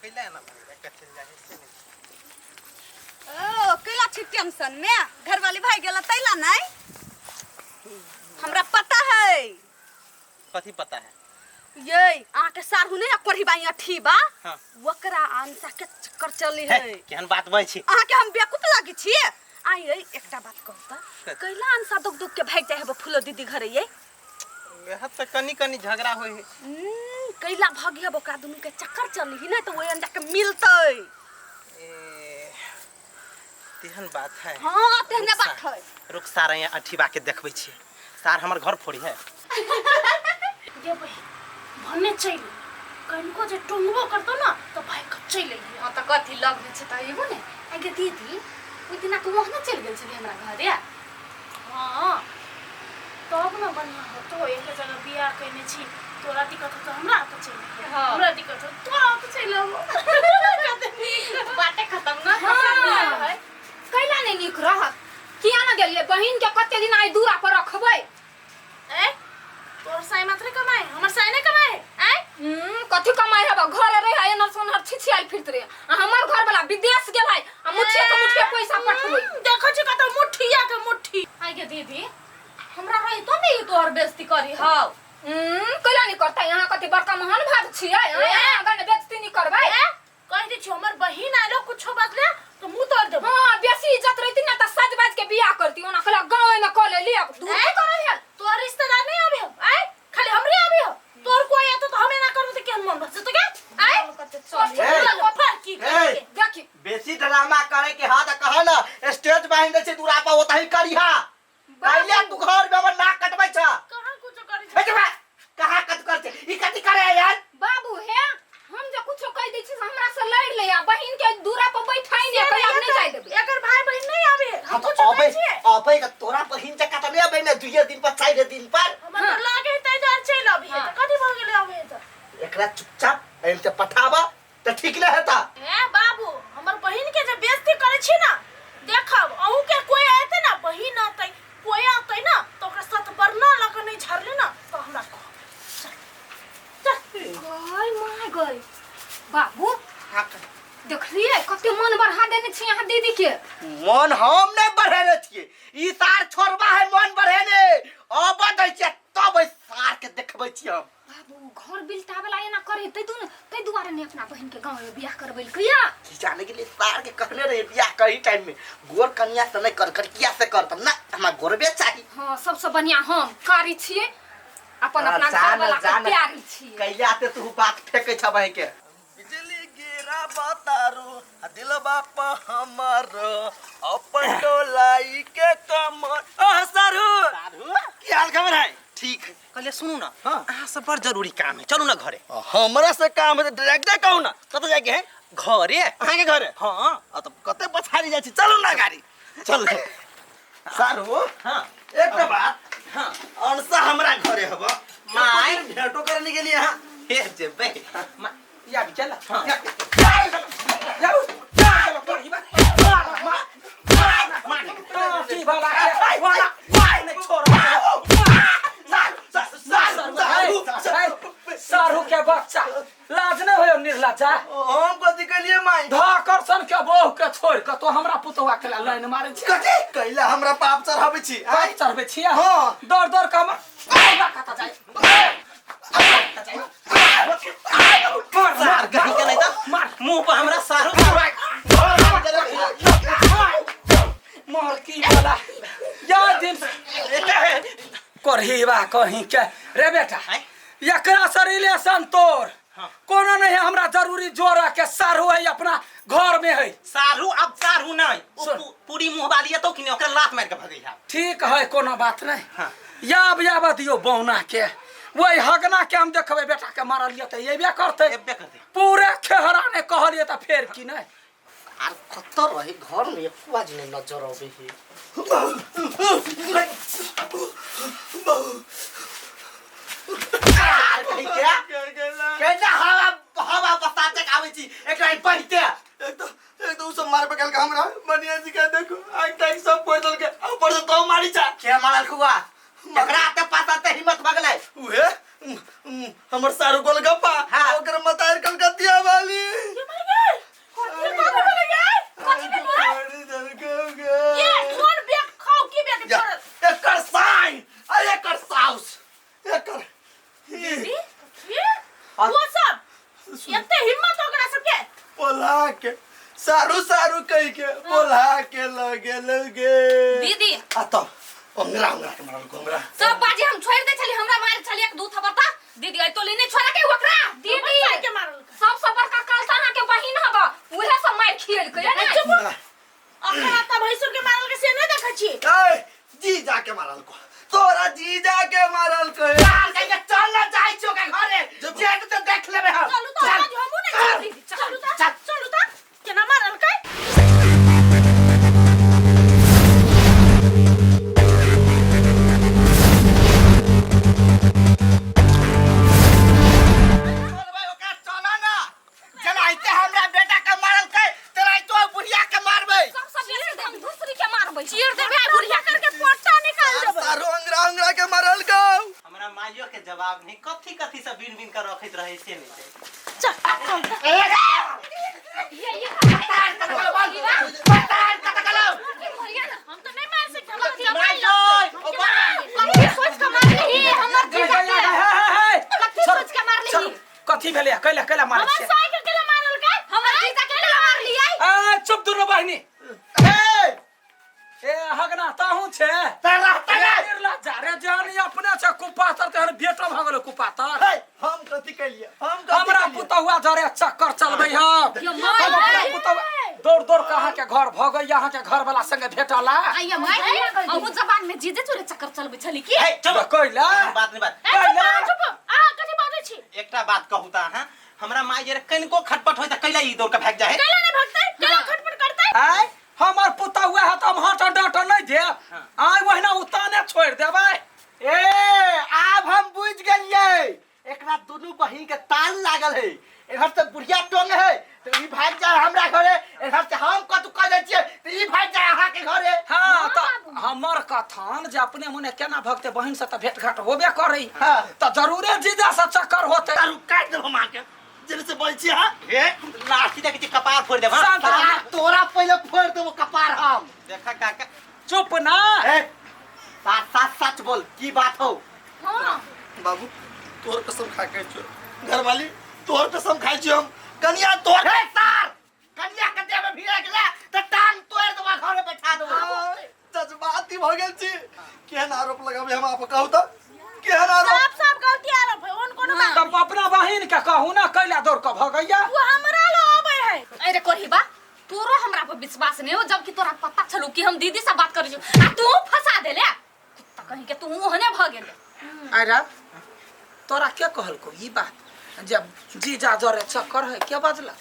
कैला एना भागि कऽ चलि जाइ है से नहि। ओ कैला छी टेंशन में घरवाली भाग गेला तैला नहीं हमरा पता है। कथी पता है? ये अहाँ के साढ़ू नहीं कोढ़ी बाई अठी बा। हाँ। ओकरा अनसा के चक्कर चली हे, है। केहन बात बजै छी? अहाँ के हम बेवकूफ लागी छी? आई ये एकटा बात कहू त, कैला अनसा दुख दुख के भाग जाय हेबो फूलो दीदी घरे? ये वएह तऽ कनी कनी झगड़ा होइ है। कैला भागी हेबो, ओकरा दुनू के चक्कर चली ही नहीं तो ओहि अंजा के मिलतै। ए, तेहन बात है? हाँ, तेहने बात है। रुक सार, यहाँ अठीबा के देखबै छी, सार हमर घर फोड़ी है। ये बहिन भन्ने चलि कनिको जे टोंगबो करतो ना तो भाई के चलि अइहे। हाँ तऽ कथी लगमे छै तऽ अयबो ने। आगे दीदी, ओहि दिना तू वहाँ चलि गेल छली हमरा घरे। हाँ तब न बढ़िया होतो, एक जगह बियाह कयने छी, तोरा दिक्कत होतो हमरा तऽ चलि अइहे। हाँ। हमरा दिक्कत होतो तोरा तऽ चलि अबो। बाटे खत्म ना। हाँ। कैला नहि नीक रहत? किया ने गेलियै? बहिन के कते दिन आइ दूरा पर रखबै? ए तोर साई मात्र कमाए, हमर साई नहीं कमाए? आय कथी कमाइ हेबा? घरे रहे एनर सोनर छिछियाल फिरत रहे, आ हमर घर वाला विदेश गेल है आ मुठिए के मुठिए पैसा पठबै। देखो छी कत मुठिया के मुट्ठी। आइ गे दीदी, हमरा रहितो ने ई तोहर बेइज्जती करी हौ। कैला नहीं करता? यहाँ कथी बड़का महान भाग छियै? यहाँ गने बेइज्जती नहीं करबै। ए कह दे छी हमर बहिन आलो कुछो बजले तो मुंह तोड़ देबो। हाँ, बेसी इज्जत रहती ना त सज बाज के बियाह करती, ओना कहला गांव में क लेली, अब दूर ए? की करब है? तोर रिश्तेदार नहीं आबे हो? आय खाली हमरे आबे हो? तोर कोई आतो तो हमें ना करबो त केहन मन बचत के? आय ए, फरकी ए। देखी बेसी ड्रामा करे के हा त कह न, स्टेज बांध दे छै दूरा पर, ओतही करिहा। पहिले तू घर में हमर नाक कटबै छ। कहां कुछ करे हे जबा कहां कत कर छै ई? कथी करे है यार? बाबू हे, हम जे कुछो कह दै छी से हमरा से लड़ ले, आ बहिन के दूरा पर बैठाई ने कहि आब नहीं जाय देबै। एकर भाई बहिन नहीं आबे, हम हाँ कुछ तो करै अबै छियै। अबै त तोरा बहिन जकाँ त नहि अबै ने दुइये दिन पर चारि दिन पर। हमर तो लागे है तै दुआरे चलि अबी है। हाँ। त कथी भ गेलै अबे त? एकरा चुपचाप एहिमे से पठाबऽ त ठीक नहि हेता। ए बाबू, हमर बहिन के जे बेइज्जती करै छी ना, देखब अहूँ के कोई आते ना, बहिन आते, कोई आते ना तो ओकरा साथ बरना लग नहीं झरले ना तो हमरा कह। चल चल। गय my गय बाबू, देखलिए कते मन बढ़ा देने छी अहाँ दीदी के। मन हम नहि बढ़ेने छियै, ई सार छोड़बा है मन बढ़ेने। अबऽ दै छियै तब एहि सार के देखबै छियै हम। बाबू, घर बिलटा वाला एना करे तै दुन तै दुआरे ने अपना बहिन के गांव में बियाह करबेलकै या। की जाने के लिए सार के कहने रहे बियाह करही टाइम में गोर कनिया से नहीं कर, करिया से कर, तब ना हमरा गोरबे चाही। हाँ, सबसे बढ़िया हम कारी छियै, अपन अपना घर जान वाला के जान प्यारी छियै। कैला ते तू बात फेकै छ बहिन के। बिजली गिरा बतारू दिलबा पर हमर अपन टोलाई के कमर। ओह सारू, सारू की हाल खबर है? ठीक है। कहलिए सुनू ना। हाँ। अहाँ से बड़ जरूरी काम है, चलू ना घरे। हमरा से काम है तो डायरेक्ट कहू ना, कतऽ जाके है? घरे। अहाँ के घरे? हाँ। आ तब कते पछाड़ी जाइ छी, चलू ना गाड़ी चल। सारू। हाँ। एकटा बात। हाँ। अनसा हमरा घरे हब माय। भेंटो करने के लिए यहाँ हे जेबै मा या भी चल। हाँ। की भला के वाला नहीं छोड़ सारू के बच्चा, लाज नहीं होयो निर्लज्जा? हम कथी केलिए माई? धाकर सन के बहू के छोड़ के तो हमरा पुतवा के लाइन मारे छी। कथी कैला हमरा पाप चढ़ाबै छी? पाप चढ़बै छी? हाँ। दौड़ दौड़ के हमर कता जाय। सार कहीं के नहीं त मार। मुंह पर हमरा सारू। मार की वाला या दिन करहीबा कहीं के रे बेटा, एकरा से रिलेशन तोर कोनो नहीं है, हमरा जरूरी जोड़ा के सारू है अपना घर में है। सारू अब सारू नहीं उ सुन। पूरी मुंह वाली है तो कि नहीं ओकरा लात मार के भगई है। ठीक है, कोनो बात नहीं। हाँ। याब याब दियो बौना के, वही हगना के हम देखबै बेटा के मारलिए तऽ एबे करतै। एबे करतै। पूरे खेहरा ने कहलिए तऽ फेर की नहीं। आर कतऽ रही घर में एको आज नहीं नजर अबै है। आर कहीं के केना हवा हवा बसाते के आबै छी एकरा ई पहिते। एक तो उ सब मारबे केलकै हमरा, मनिया जी के देखो आग ताग सब फोड़ि देलकै, आ ऊपर से तो मारी छा। के मारल खुआ? एकरा ते पास ते हिम्मत भगलै? उहे हमर सारू गोलगप्पा। हाँ। ओकर मतार कलकतिया वाली। साउस एकर दीदी वो सब एते हिम्मत ओकरा सबके बोला के सारू सारू कह के बोला के लगे लगे दीदी आ तब अंगरा अंगरा के मारल अंगरा सब बाजी हम छोड़ दे छली हमरा मारे छली एक दू थबर ता दीदी आई तो लेने छोड़ा के ओकरा दीदी के मारल सब सब बड़का कलता अहाँ के बहिन हब उहे सब मार खियल के ने चुप ओकरा त भैंसुर के मारल के से नहीं देखै छी ए जी जाके मारल को तोरा जी जाके मारल को चल कहिया चल ना जाइ छियो के घरे जे तो देख लेबे हम चलू त आज हमहू नहीं चलू चलू त चलू त केना मारल के चल भाई ओकरा चला ना जनाइते हमरा बेटा के मारल के तेनाइतो बुढ़िया के मारबै सब सब बेसी हम दूसरी के मारबै चीर देबै आ बुढ़िया करके पोटा निकाल देबै सारू अंगरा अंगरा के मारल को हमरा माइयो के जवाब नहीं कथी कथी सब बिन बिन कर रखैत रहे से नहीं चल चल ये ये पतार कतकलो मरिया ना हम तो नहीं मार सकते हम तो मार जोय ओ बा कथी सोच के मारली हमर जीजा के कथी सोच के मारली कथी भेलै कैला कैला मारै हमर छियै साइकिल के मारल के हमर जीजा के मारली आई ए चुप दुनू बहिनी ए ए हगना ताहू छे ते रहता रे नै निर्लज्जा रे जानी अपने छे कुपातर तेहन बेटो भऽ गेलो कुपातर ए हम कथी कैलिए हम कथी हमरा कैलिए? पुतहुआ जरे चक्कर चलबै हम यो माय हम अपना पुतहुआ दौड़ दौड़ के अहाँके घर भऽ गई अहाँके घर वाला संगे भेटला आइया माय अहू जबान में जीजे चोरे चक्कर चलबै छली की ए चलो कैला बात नहीं बात ए कैला चुप आ कथी बाजै छी एकटा बात कहू त अहाँ हमरा माय जे कनिको खटपट होय त कैला ई दौड़ के भागि जाए कैला नहीं भगतै कैला खटपट करतै आय हमर पुतहुआ है तऽ हम हट डट नहीं देब आय ओहिना उताने छोड़ि देबै ए आब हम बुझ गेलियै एकरा दुनू बहिन के ताल लागल है इधर से बुढ़िया टोंग है तो ई भाग जाए हमरा घरे इधर से हम कतु कह दै छियै तो ई भाग जाए अहाँ के घरे हाँ तऽ हमर कथन जे अपने मने केना भगते बहिन से तऽ भेंट घाट होबे करै हाँ। तऽ जरूरे जीजा से चक्कर होते सारू काट देब हम आके जेने से बोल छी हां हे लाठी देखै छी कपार फोड़ि देब हाँ शांत रह। आ, तोरा पहिले फोड़ देबो कपार हम देखा काका चुप ना ए साथ साथ सच बोल की बात हो हां बाबू तोहर कसम खा के छो घरवाली तोहर कसम खाइ छी हम कनिया तोहर ए सार कन्या के देह में भिड़ा गेला त टांग तोड़ देबो घरे बैठा देबो जज्बाती भऽ गेल छी केहन आरोप लगाबे हम आप कहू तऽ केहन आरोप सब सब गलती आरोप है ओन कोनो बात तब अपना बहिन के कहू ना कैला दौड़ के भगैया वो हमरा लो आबै है अरे कोरहिबा तोरो हमरा पर विश्वास नहीं हो जबकि तोरा पता छलू कि हम दीदी से बात करै छी आ तू फंसा देले कुत्ता कहीं के तू ओहने भ गेले अरे तोरा के कहलको ई बात जब जीजा जरे चक्कर है के बजला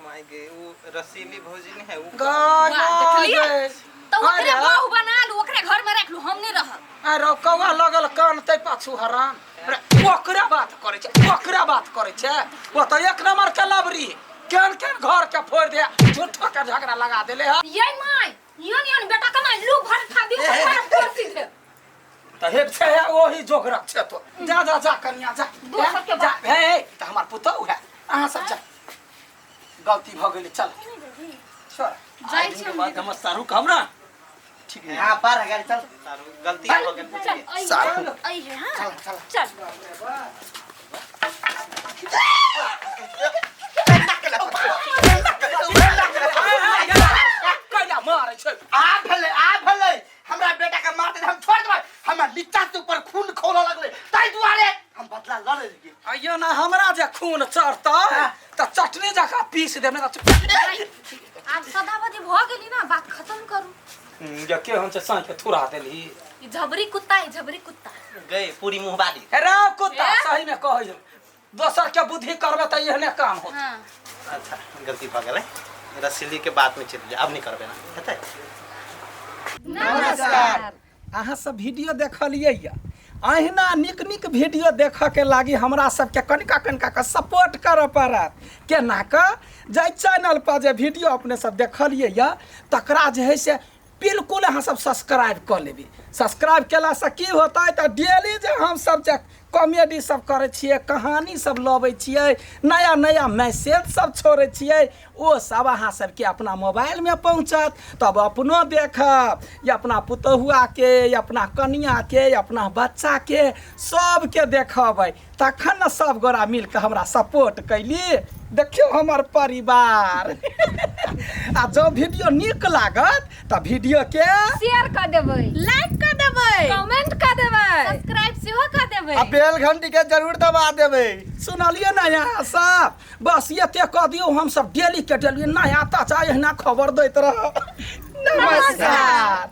माय गे उ रसीली भौजी नहीं है उ गाय वाह, देखलियै? गे। तो ओकरे अरे बहू बना लू ओकरे घर में रख लू हम नहीं रहब अरे कौआ लगल कान तै पाछू हरान अरे ओकरे बात करै छै ओकरे बात करै छै ओ तऽ एक नंबर के लबरी केहन केहन घर के फोड़ि दे झूठो के झगड़ा लगा देले है ये my young young बेटा के ना लू भर खा दियो ओकरा फोड़ सीधे तऽ हे छै ओही जोगरक छै तो जा जा जा कनिया जा दोसर के जा बात। हे तऽ हमर पुतहु है अहाँ सब जा गलती भऽ गेलै चल छोड़ जाइ छी हम बात हमर सारू कहब ना ठीक नहीं हां पार है गाड़ी चल सारू गलती हो गेल चल अइ सारू। अइ है हां चल चल चल कैला मारै छै आ भेलै आ भेलै हमरा बेटा के मारते हम छोड़ देबै हमरा नीचा से ऊपर खून खौलऽ लगलै ताहि दुआरे हम बदला लऽ लेलियै अइयो ना हमरा जे खून चढ़तै तऽ चटनी जकाँ पीस देब नहि तऽ आब सदाबदी भ गेली ना बात खत्म करू जे केहन छै साँझ के थुरा देलही ई झबरी कुत्ता है झबरी कुत्ता गए पूरी मुंहबारी रे कुत्ता सही में कहै छै दोसर के बुद्धि करबै तऽ एहने काम होत हां अच्छा गलती भऽ गेलै रसीली के बाद में चलि जा अब नहीं करबै ना हेतै नमस्कार अहाँ सब वीडियो देखलियै यऽ अहिना नीक नीक वीडियो देखऽके लागी हमरा सबके कनिका कनिका के सपोर्ट करऽ पड़त केना कऽ जाहि चैनलपर जे वीडियो अपने सब देखलियै यऽ तकरा जे है से बिल्कुल अहाँ सब सब्सक्राइब कऽ लेबै सब्सक्राइब केलासँ की होतै तऽ डेली जे हमसब जे कॉमेडी सब करै छियै, कहानी सब लबै छियै, नया नया मैसेज सब छोड़ै छियै, ओ सब अहाँ सबके अपना मोबाइलमे पहुँचत। तब अपनो देखब या अपना पुतहुआके या अपना कनियाके या अपना बच्चाके सबके देखबै, तखन ने सब गोरा मिलके हमरा सपोर्ट कैली। देखियौ हमर परिवार। आ जँ वीडियो नीक लागत तऽ वीडियोके शेयर कऽ देबै, लाइक कऽ देबै, कमेंट कऽ देबै, सब्सक्राइब सेहो कऽ देबै आ बेल घंटी के जरूर दबा देबै। सुनलियै ने यहाँ सब? बस एते कऽ दियौ, हमसब डेली के डेली नया ताजा एहिना खबर दैत रहब। नमस्कार।